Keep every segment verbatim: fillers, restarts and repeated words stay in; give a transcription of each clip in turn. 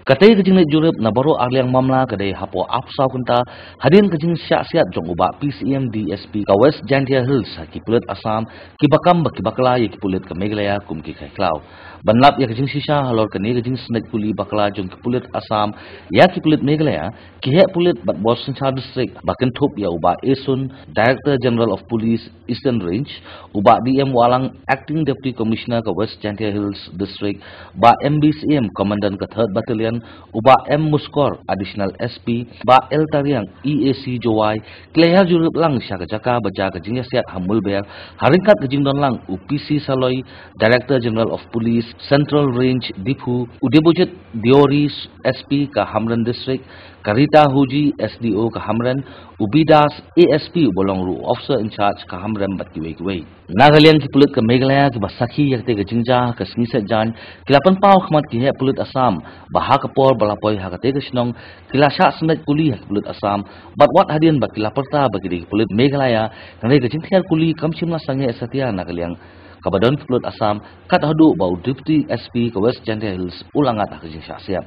Katei ka jingleit jurip na baroh arliang mamla ka dei hapoh arphew saw kynta hadien ka jingshah siat jong u Bah P C M D S P ka West Jaintia Hills ha ki pulit Assam kiba kam ba ki bakla ïa ki pulit ka Meghalaya kum ki khaikhlaw. Ban lap ïa ka jingshisha halor kane ka jingsngew kuli bakla jong ki pulit Assam ïa ki pulit Meghalaya, ki heh pulit bad bor synshar district ba kynthup ïa u Bah Esun, Director General of Police, Eastern Range, u Bah D M Wahlang, Acting Deputy Commissioner ka West Jaintia Hills District, Bah M B Syiem, Commandant ka Third Battalion, u Bah M Muskor, Additional S P, Bah L Tariang, E A C Jowai, ki la ïa jurip lang sha ka jaka ba jia ka jingïasiat ha Mulber, ha ryngkat ka jingdon lang u P C Saloi, Director General of Police, Central Range, Diphu, u Debojit Deori, S P ka Hamren District, ka Rita Huji, S D O ka Hamren, u B Das, A S P uba long ruh u Officer in Charge ka Hamren bad kiwei kiwei. Na ka liang ki pulit ka Meghalaya kiba sakhi ïa katei ka jingjia ha ka sngi Saitjaiñ, ki la pynpaw khmat ki heh pulit Assam ba ha ka por ba la poi ha katei ka shnong, ki la shah sngew kuli ha ki pulit Assam, bad wat hadien ba ki la pyrta ba ki dei ki pulit Meghalaya, hynrei ka jingthiar kuli kam shym la sangeh satia na ka liang kaba don ki pulit Assam, kat haduh ba u Deputy S P ka West Jaintia Hills u la ngat ha ka jingshah siat.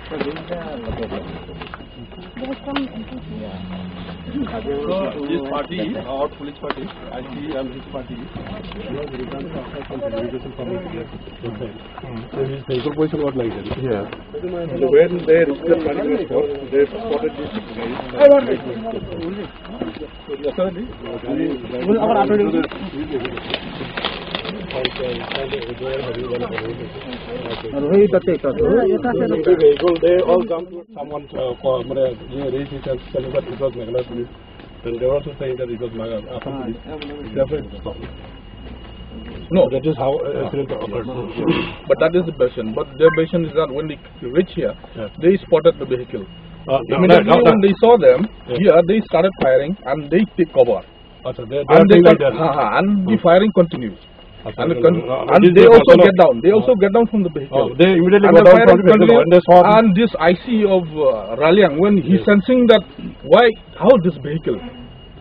So this party, our police party, I C and his party, was returned after some communication from the police. So his vehicle position was like that. Yeah. So when they reached the particular spot, they spotted this guy. They all come to someone, uh, call, মানে, yeah, raise his hand, telling that it was Meghalaya police. Then they were also saying that it was Meghalaya, Assam police. Therefore, it stopped. No, that is how, uh, accident occurred. But that is the version. But their version is that when they reach here, they spotted the vehicle. Uh, no, no, no, no. Immediately when they saw them here, they started firing and they take cover. Achha, they, they are doing like that. And the firing continues. Achha, and they also get down. They also get down from the vehicle. Oh, they immediately got down from the vehicle when they saw. And this I C of, uh, Raliang, when he's sensing that, why, how this vehicle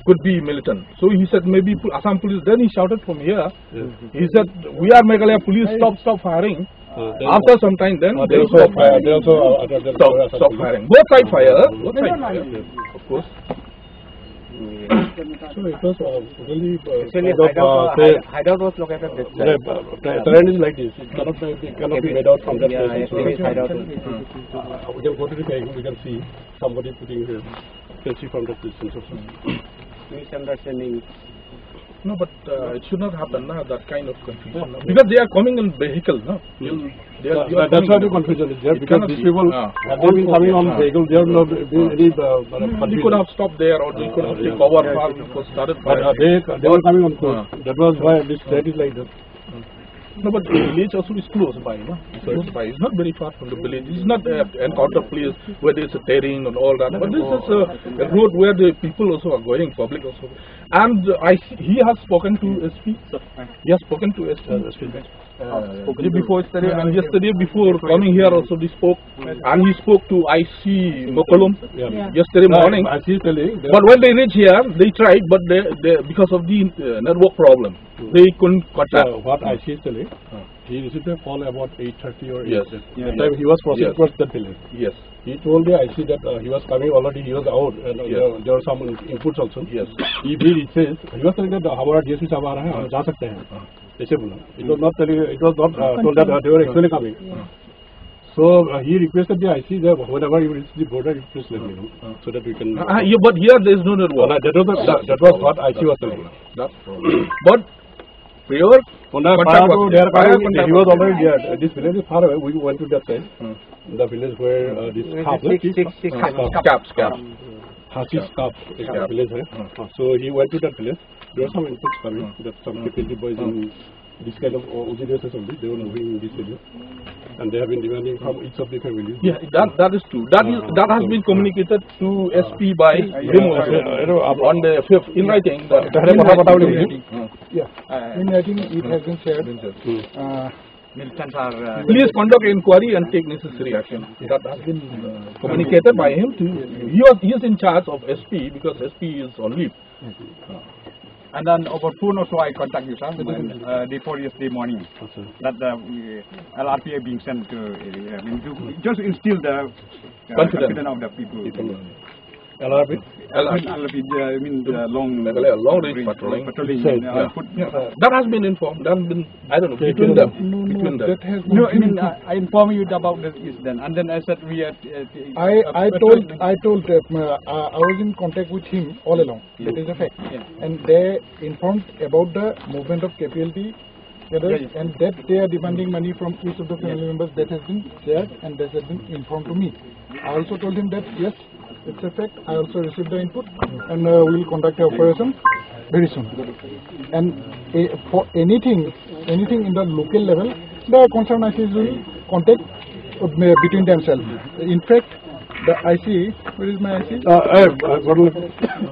could be militant. So he said, "Maybe Assam police." Then he shouted from here. He said, "We are Meghalaya police, stop, stop firing." After some time, then they also fire. They also, uh, stop, stop firing. Both side fire. Both side fire. Of course. So it was, uh, really, uh, actually, kind of, uh, hideout was located this side. The terrain is like this. It cannot, it cannot be made out from that place. Yeah, hideout. Uh, we can go to the vehicle, we can see somebody putting here. You can see from that distance also. Misunderstanding. No, but, uh, it should not happen, na, that kind of confusion, na. Because they are coming in vehicle, na. They are, they are coming in vehicle. That's why the confusion is there, because these people, had they been coming on vehicle, there would not be any, uh, confusion. They could have stopped there, or they could have taken cover far before started firing. But, uh, they, they were coming on foot. That was why this, that is like that. No, but the village also is close by, no? Close by. It's not very far from the village. It's not a encounter place where there's a tearing and all that. But this is a, a road where the people also are going, public also. And, uh, I see, he has spoken to S P. He has spoken to S P. Uh, day before yesterday, and yesterday before coming here also they spoke. And he spoke to I C Mokolum yesterday morning. But when they reach here, they tried, but they, they, because of the, uh, network problem, they couldn't contact. So what I C is telling, he received a call about eight thirty or eight. Yes. That time he was crossing towards that village. Yes. He told the I C that, uh, he was coming already, he was out, and, uh, there, there were some inputs also. Yes. He, he says, he was telling that, uh, हमारा D S P साहब आ रहा है, हम जा सकते हैं। ऐसे बोला। It was not telling, it was not, uh, told that, uh, they were actually coming. So, uh, he requested the I C that whenever you reach the border, you please let me know, so that we can. Ah, yeah, but here there is no network. Uh, that was the, that, that was what I C was telling. But prior contact was there. Prior contact was there. He was already there. Uh, this village is far away. We went to that side. The village where, uh, this Skap, Skap, Skap. Skap, Skap. Skap. Ha, Skap. Skap. Village, hai? So he went to that village. There were some inputs coming that some K P L T boys in this kind of, uh, Uji diocese only, they were moving in this area. And they have been demanding from each of the families. Yeah, that, that is true. That is, that has been communicated to S P by him also on the fifth in writing. पहले पता बताओ। Yeah. In writing, it has been shared. Uh, Militants are, uh, please conduct inquiry and take necessary action. That has been, uh, communicated by him to, he was, he is in charge of S P because S P is on leave. Uh, And then over phone also I contact you, sir, when, uh, day before yesterday morning. That the uh, L R P are being sent to, uh, I mean, to just instill the uh, confidence of the people. L R P? L R P, uh, I mean, the long, Meghalaya long range patrolling. Patrolling. That has been informed. That has been, I don't know, between them. No, no, between them. That has no, I mean, I, I inform you about this incident, and then I said we are. Uh, I, I told, I told, uh, uh, I was in contact with him all along. That is a fact. And they informed about the movement of K P L T cadres, and that they are demanding money from each of the family members. That has been shared and that has been informed to me. I also told him that yes, it's a fact. I also received the input, and uh, we'll conduct the operation very soon. And uh, for anything, anything in the local level, the concerned I Cs will contact uh, between themselves. In fact, the I C, where is my I C? Uh, uh, uh, what will-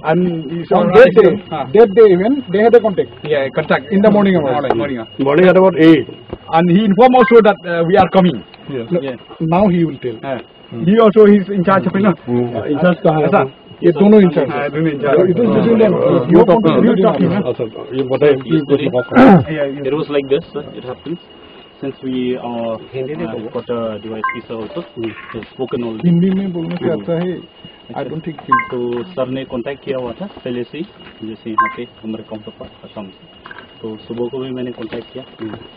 And he's On on that day, that day even, they had a contact. Yeah, contact in the morning hours. Morning, morning. Morning at about eight. And he informed also that uh, we are coming. Yes. No, now he will tell. Uh, he also is in charge of, you know. In charge kahan hai? Aisa? Ye dono in charge. Haan, dono in charge. It is between them. You talk to him. Acha, ye bataiye, please, please talk. Yeah, yeah. It was like this, sir. It happens. Since we uh, uh, got a D Y S P sir also, he's spoken already. हिंदी में बोलना चाहता है। I don't think he तो सर ने कांटेक्ट किया हुआ था पहले से ही, जैसे यहाँ पे हमारे काउंटर पार्ट असम से। तो सुबह को भी मैंने कांटेक्ट किया,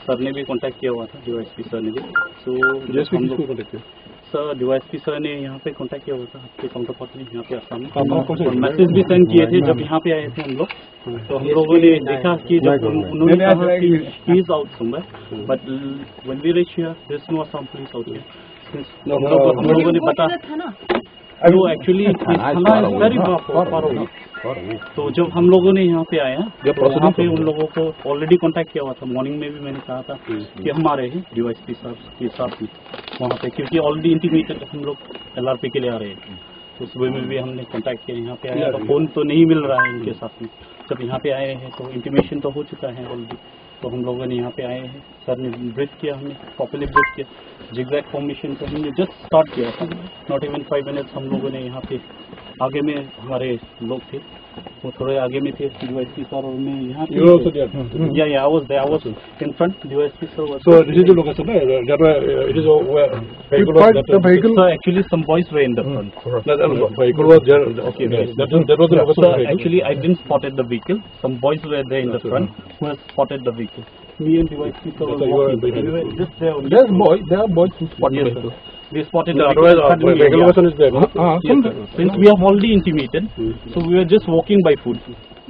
सर ने भी कांटेक्ट किया हुआ था, डीवाईएसपी सर ने भी। तो जैसे हम लोग किसको कांटेक्ट किया? सर, डीवाईएसपी सर ने यहाँ पे कांटेक्ट किया हुआ था आपके काउंटर पार्ट ने यहाँ पे असम में। और मैसेज भी सेंड किए थे जब यहाँ पे आए थे हम लोग। तो हम लोगों ने देखा कि जब उन- उन्होंने कहा कि he is out somewhere, but when we reach here, there is no Assam police out here। हम लोग हम लोगों ने पता था ना। No, actually, this थाना is very far, far, far away। तो जब हम लोगों ने यहाँ पे आया, तो वहाँ पे उन लोगों को ऑलरेडी कांटेक्ट किया हुआ था। मॉर्निंग में भी मैंने कहा था कि हम आ रहे हैं डीवाईएसपी साहब के साथ ही वहाँ पे, क्योंकि ऑलरेडी इंटीमेटेड हम लोग एलआरपी के लिए आ रहे हैं। तो सुबह में भी हमने कांटेक्ट किया, यहाँ पे आया तो फोन तो नहीं मिल रहा है इनके साथ में। जब यहाँ पे आए हैं तो इंटीमेशन तो हो चुका है ऑलरेडी। तो हम लोगों ने यहाँ पे आए हैं, सर ने ब्रीफ किया, हमें प्रॉपरली ब्रीफ किया। जिगजैग फॉर्मेशन तो हमने जस्ट स्टार्ट किया था, नॉट इवन फाइव मिनट्स हम लोगों ने यहाँ पे, आगे में हमारे लोग थे, वो थोड़े आगे में थे, डीवाईएसपी सर और मैं यहाँ पे। You were also there? Yeah, yeah, I was there. I was in front, डीवाईएसपी सर was So this is the location, uh, that where, uh, it is over, vehicle was that the vehicle. So actually some boys were in the front. That, that vehicle was there. Okay, okay. That, that was the location of the vehicle. So actually I didn't spotted the vehicle. Some boys were there in the front who has spotted the vehicle. Me and D Y S P sir were walking. We were just there only. There's boy, there are boys who spot the vehicle. They spotted the vehicle. Otherwise, uh, suddenly, vehicle was there, no? Yes, sir. Since we have already intimated, so we were just walking by foot.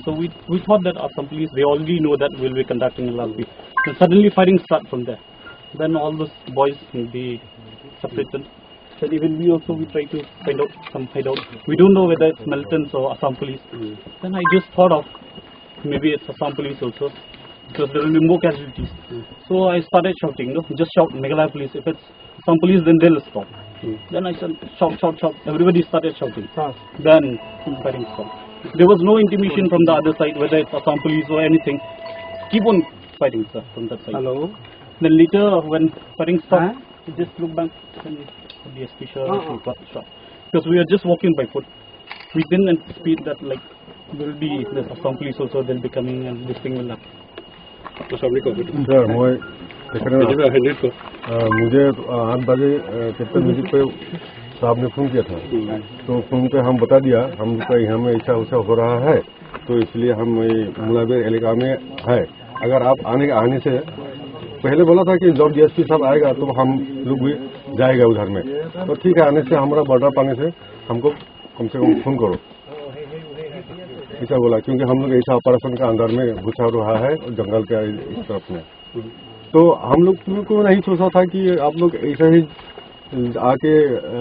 So we, we thought that Assam police, they already know that we'll be conducting a L R P. And suddenly fighting start from there. Then all those boys, they separated. Then even we also, we try to find out some hideout. We don't know whether it's militants or Assam police. Then I just thought of maybe it's Assam police also, because there will be more casualties. So I started shouting, no, just shout Meghalaya police. If it's Assam police, then they'll stop. Then I said, shout, shout, shout. Everybody started shouting. Then fighting stopped. There was no intimation from the other side whether it's Assam police or anything. Keep on fighting, sir, from that side. Hello. Then later, when fighting stopped, we just look back and the S P sir got shot. Because we were just walking by foot. We didn't anticipate that, like, there will be this Assam police also, they'll be coming and this thing will happen. Assalamualaikum. ছাৰ, মই তেখেতৰ হেণ্ডিত কওক। अ, मुझे, अ, आठ बजे, अ, कैप्टन मुझे पे साहब ने फ़ोन किया था। तो फ़ोन पे हम बता दिया, हम लोग का यहाँ में ऐसा वैसा हो रहा है, तो इसलिए हम ये मुलाबेर इलाका में है। अगर आप आने, आने से पहले बोला था कि जब डीएसपी साहब आएगा तो हम लोग भी जाएगा उधर में। तो ठीक है, आने से हमारा बॉर्डर पाने से हमको कम से कम फ़ोन करो, ऐसा बोला, क्योंकि हम लोग ऐसा ऑपरेशन का अंदर में घुसा रहा है और जंगल के इस तरफ में। तो हम लोग को नहीं सोचा था कि आप लोग ऐसा ही आके, अ, अ,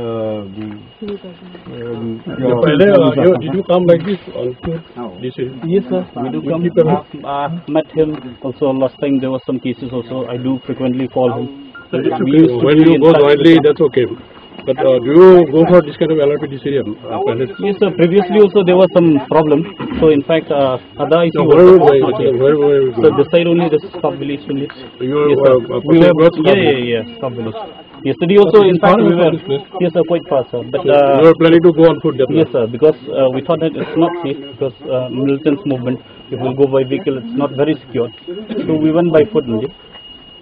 क्या तो पहले, अ, you, did you come like this on foot? This is Yes, sir. We do come. Uh, uh, met him also last time. There was some cases also. I do frequently call him. When you go widely, that's okay. But, uh, do you go for this kind of L R P this area, uh, Palace? Yes, sir. Previously also there was some problem. So in fact, uh, other I C No, was where, where, where, where, where you So go? This side only, this top village only. You Yes, sir. uh, uh, We were, yeah, yeah, yeah, top village. Yesterday also, in fact, we were, yes, sir, quite fast, sir. But uh, you are planning to go on foot, definitely. Yes, sir, because uh, we thought that it's not safe because uh, militants movement, if we'll go by vehicle, it's not very secure. So we went by foot only.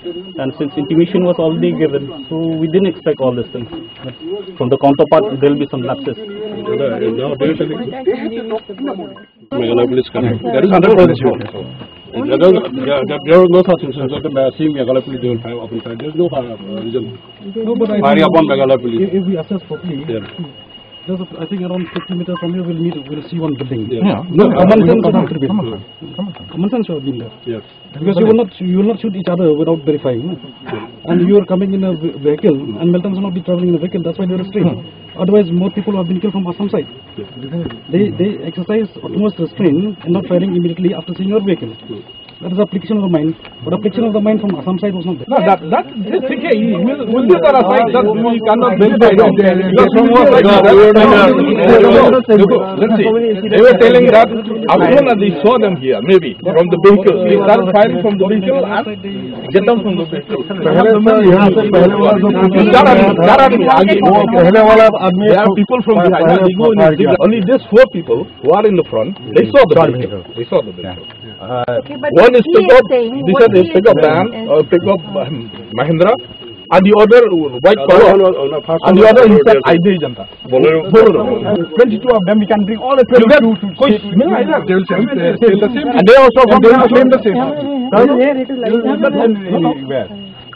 And since intimation was already given, so we didn't expect all these things. But from the counterpart, there'll be some lapses. Meghalaya Police coming. That is hundred percent sure. There is, there, there, there are no such instances that they are seeing Meghalaya Police, they will fire, open fire. There's no fire, uh, reason. No, but I firing think upon Meghalaya Police. If, if we assess properly, yeah. Just, I think, around fifty meters from here, we'll meet, we'll see one building. Yeah. Yeah. No, common sense should have been there. Common sense should have been there. Yes. Because you will not, you will not shoot each other without verifying, no? And you are coming in a ve- vehicle, and militants will not be traveling in a vehicle. That's why they are restrained. Otherwise, more people have been killed from Assam side. They, they exercise utmost restraint and not firing immediately after seeing your vehicle. That is application of the mine. But application of the mine from Assam side was not there. No, that, that, this thing here, will, will this not aside that we cannot verify now? Because from what, let's see. They were telling that as soon as they saw them here, maybe from the vehicle, they started firing from the vehicle and get down from the vehicle. पहले से यहाँ से पहले वाला जो वो पहले वाला आदमी, there are people from behind. They go in a zigzag. Only these four people who are in the front, they saw the vehicle. They saw the vehicle. Okay, but one is pickup, this is pickup van, uh, pickup, um, Mahindra, and the other white color, and the other is that Idea Janta. Bolero. Bolero. Twenty-two of them, we can bring all the twenty-two to state. They will say the same. And they also from the same. Where?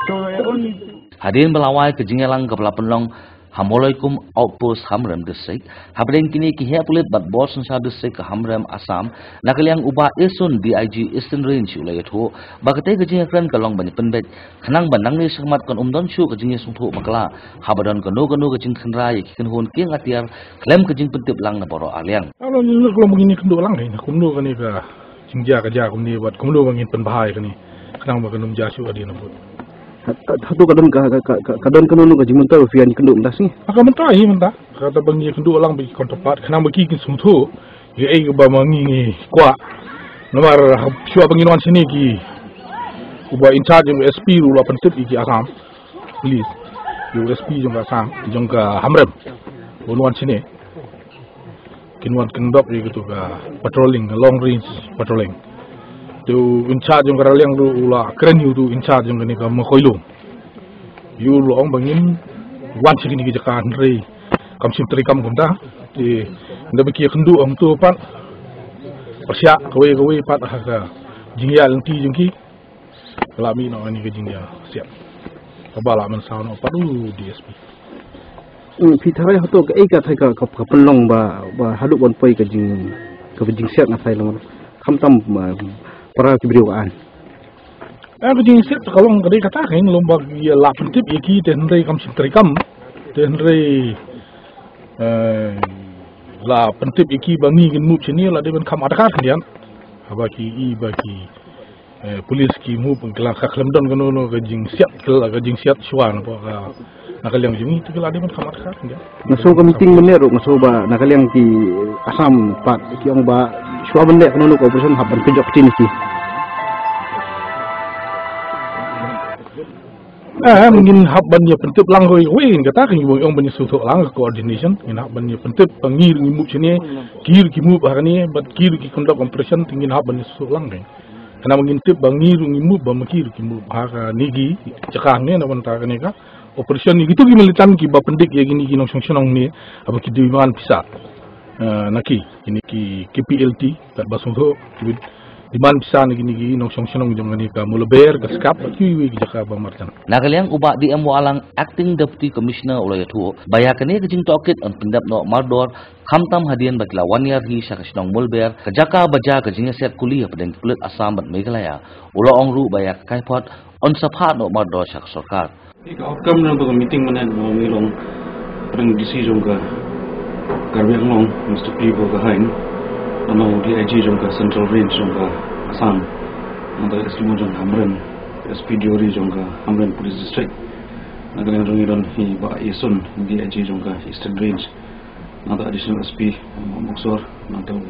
So, only Hadien ba la wai ka jingïalang kaba la pynlong ha Mawlaikum Outpost Hamren District, hapdeng kine ki heh pulit bad bor synshar district ka Hamren Assam, na ka liang u Bah Esun, D I G Eastern Range, u la ïathuh ba katei ka jingïakren ka long ban ïapynbeit khnang ba nangne shakhmat kan ym don shuh ka jingïasngewthuh bakla haba don kano kano ka jingkhynra ïa ki kynhun kieng atiar khlem ka jingpyntip lang na baroh arliang. Alo, ngi lut ka long ba ngin ïakynduh lang, kumno kane ka jingjia ka jia kumne bad kumno ba ngin pynbha ïa kane khnang ba kan ym jia shuh hadien. Hato ka don ka, ka, ka, ka, ka don kano kano ka jingmyntoi ba phi ïakynduh mynta sngi? Ha, ka mynta hi mynta. Kata ba ngi ïakynduh lang bad ki counterpart khnang ba ki kin sngewthuh ïa kaei kaba ma ngi ngi kwah. Namar shuwa ba ngin wan shane ki, uba in charge jong ka S P ruh u la pyntip ïa ki Assam Police, ïa u S P jong ka Assam, jong ka Hamren, ba un wan shane. Kin wan kyndok ïa katu ka patrolling, long range patrolling. Te u in charge jong ka Raliang ruh u la kren ïa utu u in charge jong kane ka Makoilung. Ïa u la ong ba ngin wan sha kine ki jaka hynrei kam shym treikam kumta. Te ynda ba ki ïakynduh hangto pat, pyrshah kawei kawei pat ha ka jingïaid lynti jong ki. Ka la mih noh kane ka jingïasiat kaba la mynsaw noh pat u D S P. Hmm, phi tharai hato kaei ka thai ka, ka, ka pynlong ba, ba haduh ban poi ka jing, ka jingsiat nga tharai lang. Khamtam, ah, para ki briew ka aiñ. Eh, ka jingsiat ka long ka dei kata, ka long ba ki la pyntip ïa ki te hynrei kam shym treikam. Te hynrei, eh, la pyntip ïa ki ba ngi ngin move shane, la dei ban kham adkar khyndiat. Haba ki i ba ki eh, police ki move, ka la, ka khlem don kano kano ka jingsiat, ka la, ka jingsiat shuwa na ka, na ka liang jong ngi, te ka la dei ban kham adkar khyndiat. Nga sngew ka meeting mynne ruh nga sngew ba na ka liang ki Assam pat ki ong ba shuwa ban leh kano kano ka operation hap ban pynjop ktien ïa ki. Eh, ngin hap ban ïa pyntip lang kawei kawei, kata ka ngi ong ban ïa sngewthuh lang ka coordination, ngin hap ban ïa pyntip ba ngi ruh ngi move shane, ki ruh ki move ha kane, bad ki ruh ki conduct operation, te ngin hap ban ïa sngewthuh lang ka. Khnang ba ngin tip ba ngi ruh ngi move ba ma ki ruh ki move ha kane ki jaka hangne na bynta kane ka operation. Ïa kito ki militant kiba pyndik ïa kine ki nongshong shnong ne, haba ki demand pisa, eh, na ki, kine ki K P L T, kat ba sngewthuh, ki demand pisa na kine ki nongshong shnong jong kane ka Mawlaiber, ka Skap, bad kiwei kiwei ki jaka ba marjan. Na ka liang u Bah D M Wahlang, Acting Deputy Commissioner, u la ïathuh ba ïa kane ka jingtohkit yn pyndep noh mardor, khamtam hadien ba ki la wan ïarhi sha ka shnong Mawlaiber, ka jaka ba jia ka jingïasiat kuli hapdeng ki pulit Assam bad Meghalaya. U la ong ruh ba ïa ka kaiphod yn sa phah noh mardor sha ka sorkar. Ka outcome na ka meeting mynne, ngi long pyrshang D C jong ka Karbi Anglong, Mister P Borgohain, nangta D I G jong ka Central Range jong ka Assam, nangta S D O jong ka Hamren, S P Diori jong ka Hamren Police District. Na ka liang jong ngi don hi Bah Esun, D I G jong ka Eastern Range. Nangta Additional S P, um, Umrangso, nangta u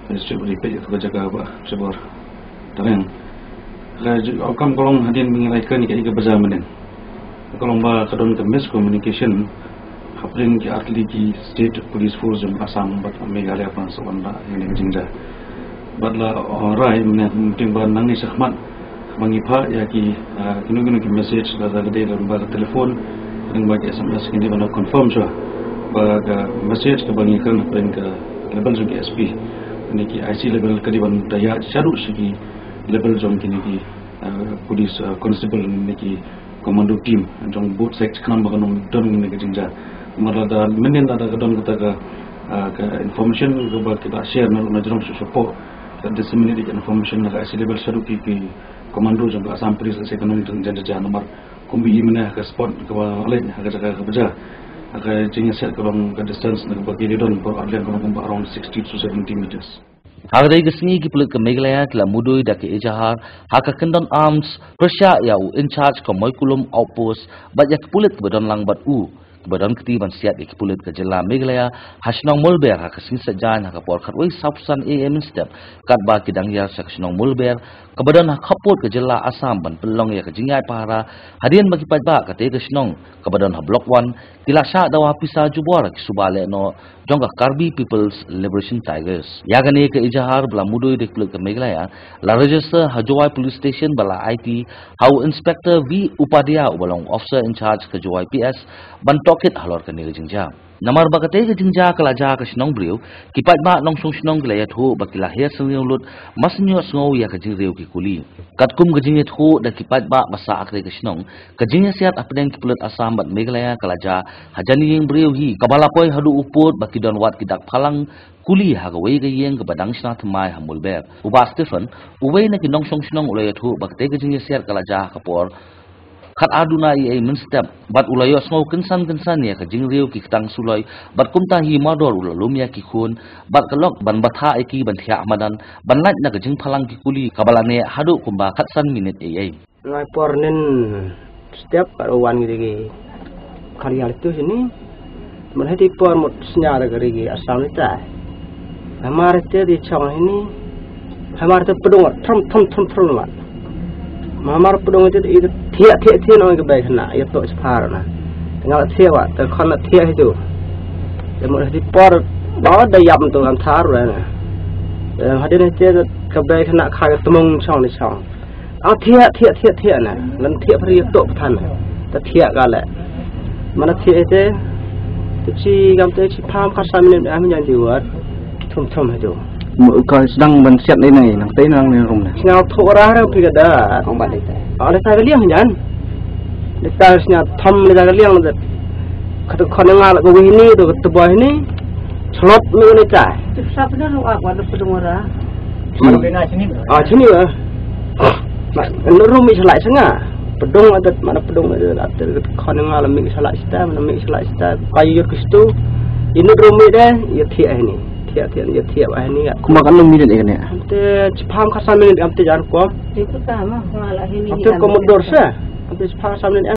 Magistrate ba dei peit ïa ka jaka ba shabar Tariang. Ka ju-, outcome ka long hadien ba ngi la ïakren ïa ka, ïa ka bazaar mynnin. Ka long ba ka don ka miscommunication hapdeng ki artylli ki state police force jong Assam bad Meghalaya ban sa wan da ïa kane ka jingjia. Bad la, uh, rai mynne mynta ba nangne shakhmat ba ngi phah ïa ki, uh, kino kino ki message la da ka dei ba ka telephone, kane ba ki S M S kine ba na confirm shuwa ba ka message ka ba ngi kren hapdeng ka level jong ki S P ne ki I C level ka dei ban da ïa shaduh sha ki level jong kine ki, uh, police, uh, constable ne ki commando team jong both side khnang ba kan ym don kane ka jingjia. Namar lada mynnin lada ka don kata ka, ah, ka information kaba ki la share na, na jrong shuh shuh, ka disseminate ka information na ka I C level shaduh ki, ki commando jong ka Assam Police, ka sa kan ym don jingjia namar kumba i mynne ha ka spot kaba leh ha ka jaka kaba jia, ha ka jingïasiat ka long ka distance na kaba ki don baroh arliang ka long kumba around sixty to seventy meters. Ha katei ka sngi ki pulit ka Meghalaya ki la mudui da ka ejahar ha ka Kyndon Arms pyrshah ïa u in charge ka Moikulum Outpost bad ïa ki pulit kiba don lang bad u, kiba don kti ban siat ïa ki pulit ka jylla Meghalaya ha shnong Mulber ha ka sngi Saitjaiñ ha ka por khatwei sawphew san A M mynstep, katba ki dang ïar sha ka shnong Mulber kaba don ha khappud ka jylla Assam ban pynlong ïa ka jingïaid pahara hadien ba ki paidbah katei ka shnong kaba don ha Block One ki la shah dawa pisa jubor ha ki suba lehnoh jong ka Karbi People's Liberation Tigers. Ïa kane ka ejahar ba la mudui da ki pulit ka Meghalaya la register ha Jowai Police Station bad la aiti ha u Inspector V Upadhyaya uba long officer in charge ka Jowai P S ban tohkit halor kane ka jingjia. Namar ba katei ka jingjia ka la jia ha ka shnong briew, ki paidbah nongshong shnong ki la ïathuh ba ki la hiar synñiew lut, ba shu ïohsngew ïa ka jingriew ki kuli. Katkum ka jingïathuh da ki paidbah ba sah ha katei ka shnong, ka jingïasiat hapdeng ki pulit Assam bad Meghalaya ka la jia hajan ïing briew hi, kaba la poi haduh u pud ba ki don wat ki dak phalang kuli ha kawei ka ïing kaba dang shna thymmai ha Mulber. U Bah Stephen, uwei na ki nongshong shnong, u la ïathuh ba katei ka jingïasiat ka la jia ha ka por khatar duna eiei mynstep bad u la ïohsngew kynsan kynsan ïa ka jingriew ki ktang suloi bad kumta hi mardor u la lum ïa ki khun bad ka lok ban batai ïa ki ban thiah ha madan ban lait na ka jingphalang ki kuli kaba la neh haduh kumba khatsan minit eiei. Ngai por nen step ka wan ki dei ki khar ïa tu sini. Mut hati por mut sñiar ka ri ki Assam ni tai. Hamar te di chong hini. Hamar te pdung thrum thrum thrum thrum mat. Hamar pdung te i thiah thiah thiah nong ka bai khana ïa to spar na. Ngal thiah wa te khana thiah hitu. Te mut hati por ba da yap tu kan thar wa na. Te hati ni te ka bai khana kha ka tmung chong ni chong. Ang thiah thiah thiah thiah na. Lan thiah phari tok than. Ta thiah ka le. Mana thiah te. Tu chi gam te chi pham khat sa minit am nyan di wat. Thum thum ha jo. Ka sdang ban siat nei nei nang tei nang nei rum ne. Sngau thok ra ra phi ka da. Ong ba dei ta. Ang dei ta ka liang nyan. Dei ta sngau tham dei ta ka liang da. Kata khon nga la ka wi ni tu kata boy ni. Slot ni ni ta. Sap na ru ak wa da pdung ra. Ah, chini ba. Ma, nuru mi salai sanga. Pedung adat mana pedung adat adat khon nga la mi salai sita, mana mi salai sita. Kayu yur kistu. Ini rumi deh, ya thiah ini. Thiah thiah ya thiah bah ini. Kuma kan lu minit ini. Ante chipam khasan minit ante jan kom. Itu sama ngala ini. Ante komodor sa. Ante chipam khasan minit.